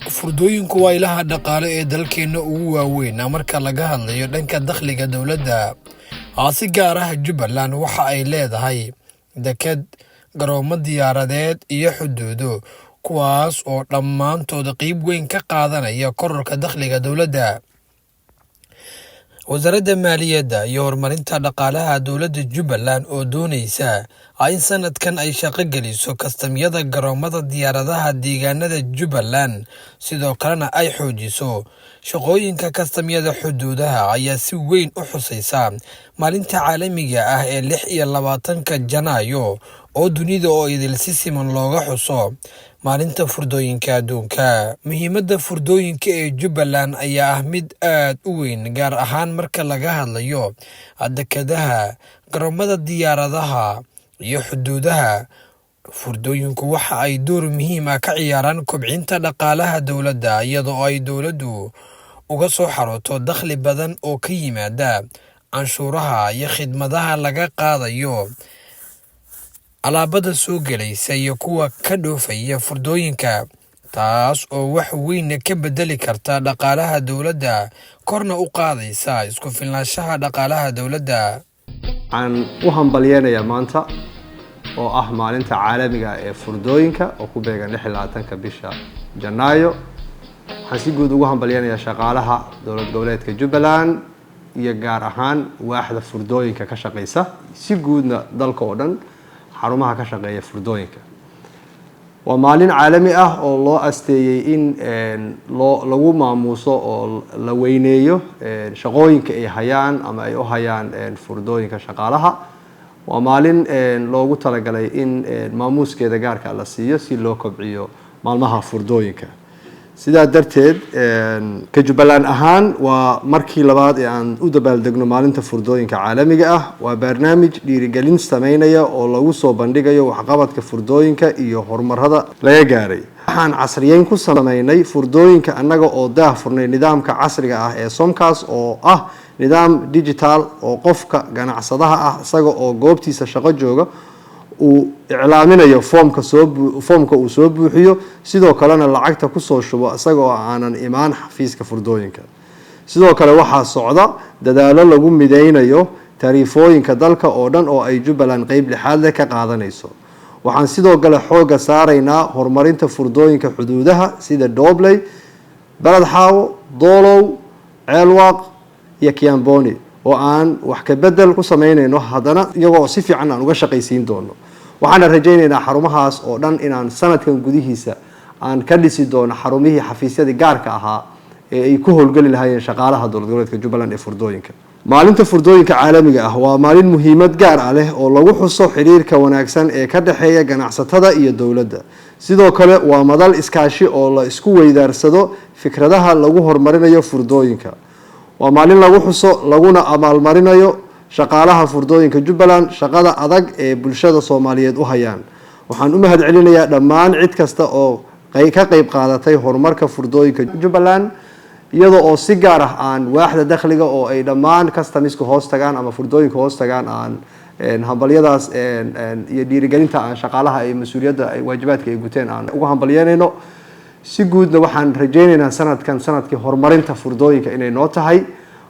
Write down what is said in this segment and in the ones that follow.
Furdooyinku waa ilaha dhaqaale ee dalkeenna ugu waaweyn marka laga hadlayo dhanka dakhliga dowladda. Si gaar ah, Jubbaland waxa ay leedahay deked, garoomo diyaaradeed iyo xuduudo, kuwaas oo dhammaantood qeyb weyn ka qaadanaya kororka dakhliga dowladda. Wasaaradda Maaliyadda iyo Horumarinta Dhaqaalaha Dowladda Jubbaland oo doonaysa in sanadkan ay shaqo geliso kastamyada garoomada diyaaradaha deegaanada Jubbaland, sidoo kalena ay xoojiso shaqooyinka kastamyada xuduudaha, ayaa si weyn u xusaysa maalinta caalamiga ah ee 26-ka Janaayo, oo dunida oo idil si siman looga xuso Maalinta Furdooyinka Adduunka. Muhiimadda furdooyinka ee Jubbaland ayaa ah mid aad u weyn, gaar ahaan marka laga hadlayo dekadaha, garoomada diyaaradaha iyo xuduudaha. Furdooyinku waxa ay door muhiim ah ka ciyaaraan kobcinta dhaqaalaha dowladda, iyadoo ay dowladdu uga soo xarooto dakhli badan oo ka yimaada canshuuraha iyo khidmadaha laga qaadayo alaabada soo gelaysa iyo kuwa ka dhoofaya furdooyinka, taas oo wax weyn ka bedeli karta dhaqaalaha dowladda, korna u qaadaysa isku filnaanshaha dhaqaalaha dowladda. Waxaan u hambalyeynayaa maanta oo ah maalinta caalamiga ee furdooyinka oo ku beegan 26-ka bisha Janaayo. Waxaan si guud ugu hambalyeynayaa shaqaalaha Dowlad Goboleedka Jubbaland iyo gaar ahaan waaxda furdooyinka ka shaqeysa, si guudna dalka oo dhan xarumaha ka shaqeeya furdooyinka. Waa maalin caalami ah oo loo asteeyey in loo lagu maamuuso oo la weyneeyo shaqooyinka ay hayaan ama ay u hayaan furdooyinka shaqaalaha. Waa maalin loogu talagalay in maamuuskeeda gaarka la siiyo si loo kobciyo maalmaha furdooyinka. Sidaa darteed, ka Jubbaland ahaan, waa markii labaad ee aan u dabaaldegno maalinta furdooyinka caalamiga ah. Waa barnaamij dhiirigelin sameynaya oo lagu soo bandhigayo waxqabadka furdooyinka iyo horumarada laga gaaray. Waxaan casriyeyn ku sameynay furdooyinka annaga oo daah furnay nidaamka casriga ah ee SOMCAS, oo ah nidaam digital oo qofka ganacsadaha ah isaga oo goobtiisa shaqo jooga uu iclaaminayo foomka soo foomka uu soo buuxiyo, sidoo kalena lacagta kusoo shubo isaga oo aanan imaan xafiiska furdooyinka. Sidoo kale, waxaa socda dadaalo lagu mideynayo tariifooyinka dalka oo dhan oo ay Jubbaland qeyb lixaad leh ka qaadanayso. Waxaan sidoo kale xoogga saaraynaa horumarinta furdooyinka xuduudaha sida Dhobley, Beled Xaawo, Doolow, Ceelwaaq iyo Kiamboni, oo aan wax ka bedel ku sameynayno, haddana iyagoo si fiican aan uga shaqaysiin doono. Waxaana rajaynaynaa xarumahaas oo dhan inaan sanadkan gudihiisa aan ka dhisi doono xarumihii xafiisyadii gaarka ahaa ee ay ku howlgeli lahaayeen shaqaalaha Dowlad Goboleedka Jubbaland ee furdooyinka. Maalinta furdooyinka caalamiga ah waa maalin muhiimad gaar ah leh oo lagu xuso xiriirka wanaagsan ee ka dhexeeya ganacsatada iyo dowladda. Sidoo kale, waa madal iskaashi oo la isku weydaarsado fikradaha lagu horumarinayo furdooyinka. Waa maalin lagu xuso laguna abaalmarinayo shaqaalaha furdooyinka Jubbaland shaqada adag ee bulshada Soomaaliyeed u hayaan. Waxaan u mahad celinayaa dhammaan cid kasta oo ka qeyb qaadatay horumarka furdooyinka Jubbaland, iyadoo oo si gaar ah aan waaxda dakhliga oo ay dhammaan customs-ka hoos tagaan ama furdooyinka hoos tagaan aan hambalyadaas iyo dhiirigelinta aan shaqaalaha ay mas-uuliyadda ay waajibaadka ay guteen aan ugu hambalyeynayno. Si guudna, waxaan rajaynaynaa sanadkan sanadkii horumarinta furdooyinka inay noo tahay,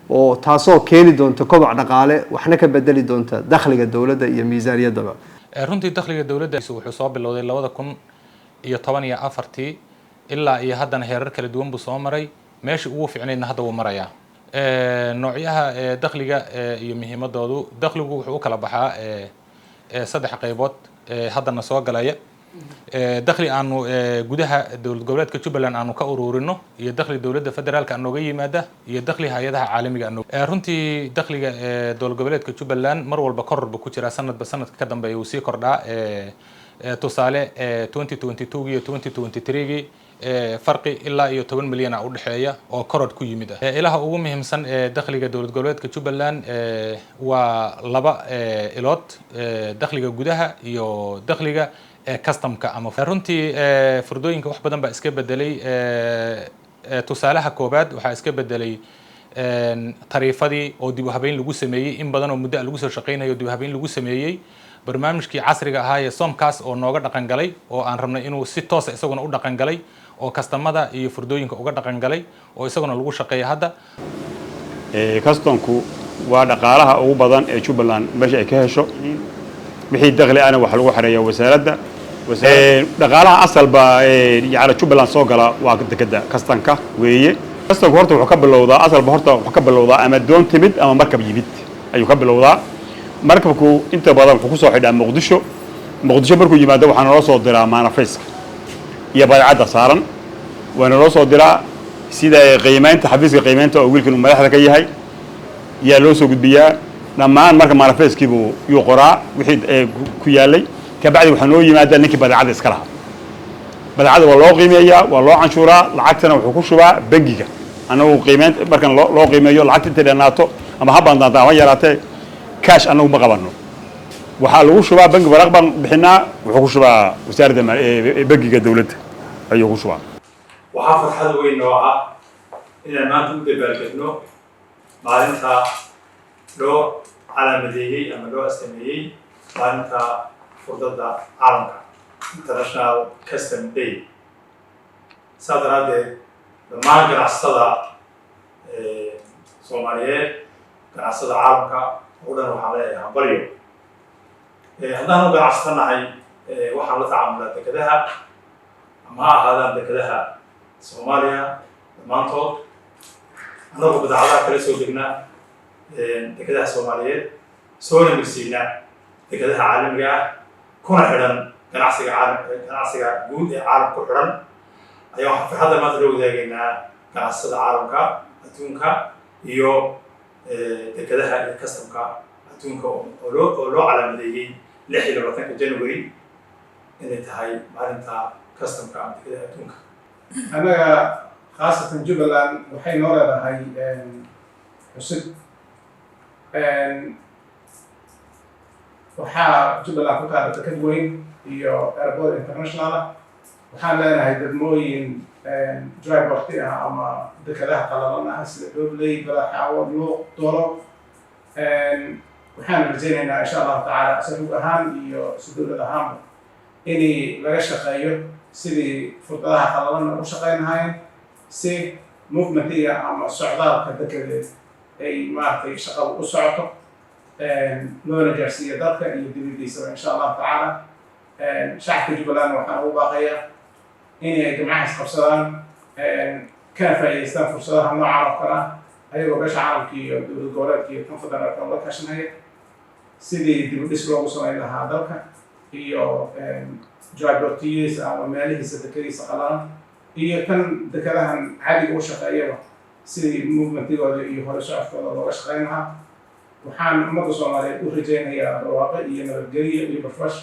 oo taasoo keeni doonta koboc dhaqaale, waxna ka bedeli doonta dakhliga dowladda iyo miisaaniyaddaba. Runtii dakhliga dowladda wuxuu soo bilowday 2014-tii, ilaa iyo haddana heerar kala duwan buu soo maray. Meeshii ugu fiicnaydna hadda wuu marayaa. Noocyaha dakhliga iyo muhiimadoodu: dakhligu wuxuu u kala baxaa saddex qaybood haddana soo galaya: dakhli aanu gudaha Dowlad Goboleedka Jubbaland aanu ka ururino, iyo dakhli dowladda federaalka nooga yimaada, iyo dakhli hay-adaha caalamiga. Runtii dakhliga Dowlad Goboleedka Jubbaland mar walba koror buu ku jiraa, sanadba sanadka ka dambeeya wuu sii kordhaa. Tusaale, 2022 iyo 2023gii Farqi ilaa iyo 10 milyan a udhexeeya oo korod ku yimid ah. Ilaha ugu muhiimsan ee dakhliga dowlad goboleedka Jubbaland waa laba ilood: dakhliga gudaha iyo dakhliga customka. Ama runtii furdooyinka wax badan baa iska bedelay. Tusaalaha koobaad, waxaa iska bedelay tariifadii oo dib u habeyn lagu sameeyey, in badan oo muddo lagu soo shaqeynayo dib u habeyn lagu sameeyey. Barnaamijkii casriga ahaa ee SOMCAS oo nooga dhaqan galay, oo aan rabnay inuu si toosa isaguna u dhaqan galay, oo kastamada iyo furdooyinka uga dhaqan galay, oo isaguna lagu shaqeeya hadda. Customku waa dhaqaalaha ugu badan ee Jubbaland meesha ay ka hesho. Wixii dakhli ana waxa lagu xareeya wasaaradda dhaqaalaha. Asalba yani Jubbaland soo gala waa dekeda kastamka weeye. Kastamku horta wuxuu ka bilowdaa, asalba horta wuxuu ka bilowdaa ama doon timid ama markab yimid ayuu ka bilowdaa. Markabku inta badan wuxuu kusoo xidhaa Muqdisho. Muqdisho markuu yimaado, waxaa naloo soo diraa manifestka iyo badeecadda saaran waa naloo soo diraa. Sida qiimeynta, xafiiska qiimeynta oo wiilkan uu madaxda ka yahay yaa loo soo gudbiyaa dhammaan. Marka manifestkiibuu yuu qoraa wixii ku yaalay. Kabacdi waxaa noo yimaadaa ninkii badeecadda iska lahaa. Badeecadda waa loo qiimeeyaa, waa loo canshuuraa, lacagtana wuxuu ku shubaa bangiga. Annagu qiimeyn markan loo qiimeeyo, lacagta intay dhanaato ama ha bandaanta ama yaraatee, cash annagu ma qabano, waxaa lagu shubaa bangi. Waraq baan bixinaa, wuxuu ku shubaa wasaaradda, bangiga dowladda ayuu ku shubaa. Waxaa farxad weyn oo ah inaan maanta u dabaaldegno maalinta loo calaamadeeyey ama loo astameeyey maalinta furdada caalamka, International Custom Day. Saa daraaddeed, dhammaan ganacsatada Soomaaliyeed, ganacsatada caalamka oo dhan, waxaan leeyahay hambalyo. Haddaanu ganacsatanahay, waxaan la tacaamulaa dekedaha, ama ha ahaadaan dekedaha Soomaaliya dhammaantood, annagoo badeecadaha kala soo degnaa dekedaha Soomaaliyeed, soona marsiinaa dekedaha caalamiga ah, kuna xidhan ganacsiga caalam, ganacsiga guud ee caalamka ku xidhan, ayaa waxaan farxadda maanta la wadaagaynaa ganacsatada caalamka adduunka iyo dekedaha iyo customka adduunka oo loo calaamadeeyey 26-ka January inay tahay maalinta customka ama dekedaha adduunka. Annaga khaasatan Jubbaland waxay noo leedahay xusid. Waxaa Jubbaland ku taala deked weyn iyo airport international ah. Waxaan leenahay degmooyin dry port ah ama dekedaha qalalan ah, sida Dhobley, Badaxaawo, Luuq, Dolo. Waxaan rajaynaynaa, insha Allahu tacaala, sarug ahaan iyo si dowlad ahaanba, inay laga shaqeeyo sidii furdadaha qalalanna u shaqeyn lahaayeen, si movementiga ama socdaalka dekedeed ay maaragtay shaqadu u socoto, loona gaarsiiyo dalka iyo dibadiisaba, insha Allahu tacaala. Shacabka Jubbaland waxaan ugu baaqayaa inay gacmaha isqabsadaan, kana faa'iidaystaan fursadaha noocan oo kale ah, ayagoo beesha caalamka iyo dowlad goboleedka iyo tan federaalka ula kaashanaya, sidii dib u dhis loogu samayn lahaa dalka iyo dry portiyadiisa ama meelihiisa dekadiisa qalalan iyo tan dekadahan caadiga u shaqeeyaba, sidii movementigooda iyo hore socodkooda looga shaqeyn lahaa. Waxaan ummadda Soomaaliyeed u rajaynayaa barwaaqo iyo nabadgelyo iyo bashbash.